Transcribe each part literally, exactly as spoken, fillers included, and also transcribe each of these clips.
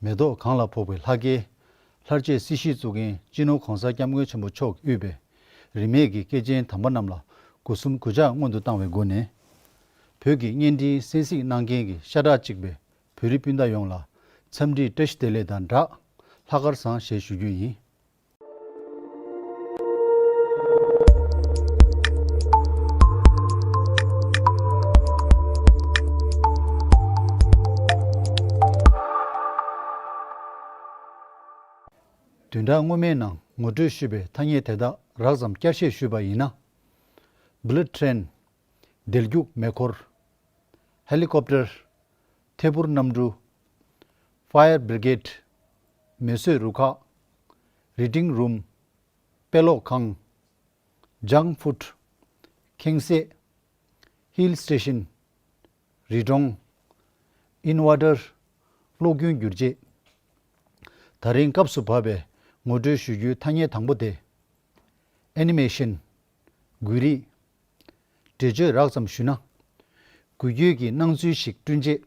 མེ་ཏོག་གང་ལ་ཕོག་པའི་ལྷ་སྐལ། ལྷར་བཅས་སྲིད་ཞིའི་གཙུག་རྒྱན་སྤྱི་ནོར་༸གོང་ས་༸སྐྱབས་མགོན་ཆེན་པོ་མཆོག་དབུས་པའི་རིས་མེད་ཀྱི་སྐྱེས་ཆེན་དམ་པ་རྣམས་ལ་སྒོ་གསུམ་གུས་ཕྱག་སྔོན་དུ་བཏང་བའི་སྒོ་ནས། བོད་ཀྱི་བརྙན་འཕྲིན་གསན་གཟིགས་གནང་མཁན་གྱི་ཤ་ཁྲག་གཅིག་པའི་བོད་རིགས་སྤུན་ཟླ་ཡོངས་ལ་འཚམས་འདྲིའི་བཀྲ་ཤིས་བདེ་ལེགས་དང་སྦྲགས། ལྷག་དཀར་བཟང་ཞེས་ཞུ་རྒྱུ་ཡིན། བདུན་ཕྲག་སྔོན་མའི་ནང་ངོ་སྤྲོད་ཞུས་པའི་ཐ་སྙད་དེ་དག་རགས་ཙམ་བསྐྱར་བཤད་ཞུས་པ་ཡིན་ན། Bullet Train། བདེ་རྒྱུགས་མེ་འཁོར། Helicopter། ཐད་འཕུར་གནམ་གྲུ། Fire Brigade། མེ་གསོད་རུ་ཁག། Reading Room། དཔེ་ཀློག་ཁང་། Junk Food། ཁེངས་སེ། Hill Station། རི་གྲོང་། Inverter། གློག་རྒྱུན་བསྒྱུར་བྱེད། ད་རིང་སྐབས་སུ་བབས་པའི་ངོ་སྤྲོད་ཞུ་རྒྱུའི་ཐ་སྙད་དང་པོ་དེ། Animation། འགུལ་རིས། འགྲེལ་བརྗོད་རགས་ཙམ་ཞུས་ན། འགུལ་སྐྱོད་ཀྱི་སྣང་ཚུལ་ཞིག་བསྐྲུན་རྗེས་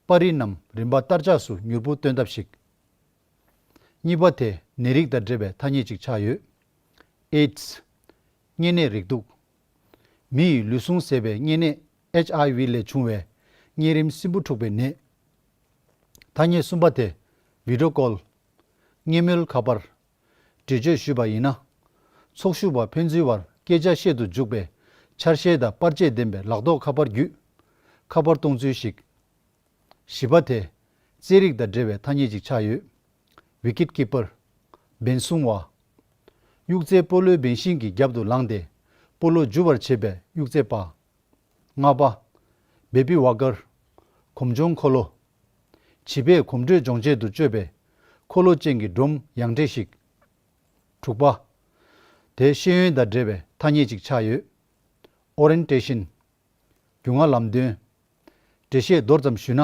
པར་རིས་རྣམས་རིམ་པ་ལྟར་ལྕགས་སུ་མྱུར་པོ་སྟོན་ཐབས་ཤིག་གཉིས་པ་དེ་ནད་རིགས་དང་འབྲེལ་བའི་ཐ་སྙད་ཅིག་ཆགས་ཡོད། AIDS། གཉན་ནད་རེག་དུག་མི་ཡི་ལུས་ཟུངས་ཟད་པའི་གཉན་ནད་ཨེཆ་ཨའི་ཝི་ལས་བྱུང་བའི་གཉན་རིམས་སྲིན་འབུ་འཁྲུགས་པའི་ནད། ཐ་སྙད་གསུམ་པ་དེ་བི་ཌི་ཡོ་ཀོལ། བརྙན་མོལ་ཁ་པར། འགྲེལ་བརྗོད་ཞུས་པ་ཡིན་ན། ཚོགས་ཞུགས་པ་ཕན་ཚུན་བར་སྐད་ཆ་བཤད་དུ་འཇུག་པའི་ཆ་ཤས་དང་པར་ཆས་ལྡན་པའི་ལག་ཐོགས་ཁ་པར་བརྒྱུད་ཁ་པར་གཏོང་ཚུལ་ཞིག་བཞི་པ་དེ་རྩེད་རིགས་དང་འབྲེལ་བའི་ཐ་སྙད་ཅིག་ཆགས་ཡོད། Wicket Keeper། འབེན་སྲུང་བ། གཡུག་རྩེ་སྤོ་ལོའི་འབེན་ཤིང་གི་རྒྱབ་ཏུ་ལངས་ཏེ་སྤོ་ལོ་འཇུ་བར་བྱེད་པའི་གཡུག་རྩེ་པ། ལྔ་པ། Baby Walker། གོམ་བྱུང་འཁོར་ལོ། བྱིས་པས་གོམ་བགྲོད་སྦྱོང་ཆེད་དུ་སྤྱོད་པའི་འཁོར་ལོ་ཅན་གྱི་སྒྲོམ་ཡང་ཁྲིད་ཞིག་དྲུག་པ། དེ་ཤེས་ཡོན་དང་འབྲེལ་བའི་ཐ་སྙད་ཅིག་ཆགས་ཡོད། Orientation། རྒྱུས་མངའ་ལམ་སྟོན། འགྲེལ་བཤད་མདོར་ཙམ་ཞུས་ན།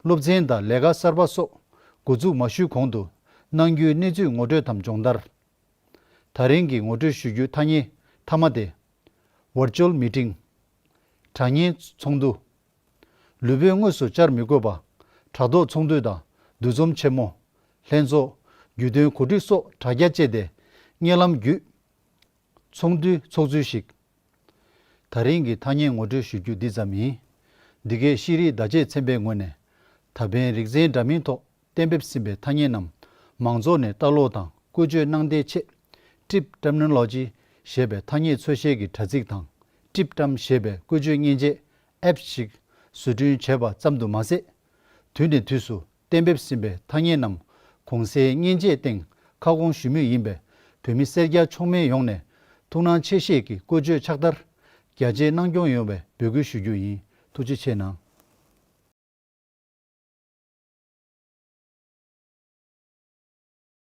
སློབ་ཚན་དང་ལས་ཀ་གསར་པ་སོགས་འགོ་འཛུགས་མ་ཞུས་གོང་དུ་གནང་རྒྱུའི་གནས་ཚུལ་ངོ་སྤྲོད་དམ་སྦྱོང་བརྡར། ད་རིང་གི་ངོ་སྤྲོད་ཞུ་རྒྱུའི་ཐ་སྙད་མཐའ་མ་དེ། Virtual Meeting། དྲ་བརྙན་ཚོགས་འདུ། ལུས་པོས་དངོས་སུ་བཅར་མི་དགོས་པ། དྲ་ཐོག་ཚོགས་འདུ་དང་འདུ་འཛོམས་ཆེན་མོ། ལྷན་ཚོགས། རྒྱུས་སྟོན་གོ་སྒྲིག་སོགས་དྲ་རྒྱ་སྤྱད་དེ་བརྙན་ལམ་བརྒྱུད། ཚོགས་འདུའི་ཚོགས་ཚུལ་ཞིག་ད་རིང་གི་ཐ་སྙད་ངོ་སྤྲོད་ཞུ་རྒྱུ་འདི་ཙམ་ཡིན། འདི་གའི་ཤེས་རིག་བརྡ་ཆད་ཚན་པའི་ངོས་ནས་ད་ཕན་རིག་རྩལ་འདྲ་མིན་ཐོག་གཏན་འབེབས་ཟིན་པའི་ཐ་སྙད་རྣམས་མང་ཚོགས་ནས་ལྟ་ཀློག་དང་བཀོལ་སྤྱོད་གནང་བདེའི་ཆེད་ཀྲིབ་ཊར་མི་ནོ་ལོ་ཇི་ཞེས་པའི་ཐ་སྙད་འཚོལ་བཤེར་གྱི་དྲ་ཚིགས་དང་ཀྲིབ་ཊམ་ཞེས་པའི་བཀོལ་སྤྱོད་མཉེན་ཆས་ཨེབ་ཞིག་བཟོ་སྐྲུན་བྱས་པ་ཙམ་དུ་མ་ཟད། དུས་ནས་དུས་སུ་གཏན་འབེབས་ཟིན་པའི་ཐ་སྙད་རྣམས་གོང་གསལ་མཉེན་ཆས་སྟེང་ཁ་སྐོང་ཞུ་མུས་ཡིན་པས་བོད་མི་སེར་སྐྱ་ཚང་མས་ཡོངས་ནས་ཐུགས་སྣང་ཆེ་བཞེས་ཀྱིས་བཀོལ་སྤྱོད་ཕྱག་བསྟར་རྒྱ་ཆེའི་གནང་སྐྱོང་ཡོང་བའི་འབོད་སྐུལ་ཞུ་རྒྱུ་ཡིན། ཐུགས་རྗེ་ཆེ་གནང་།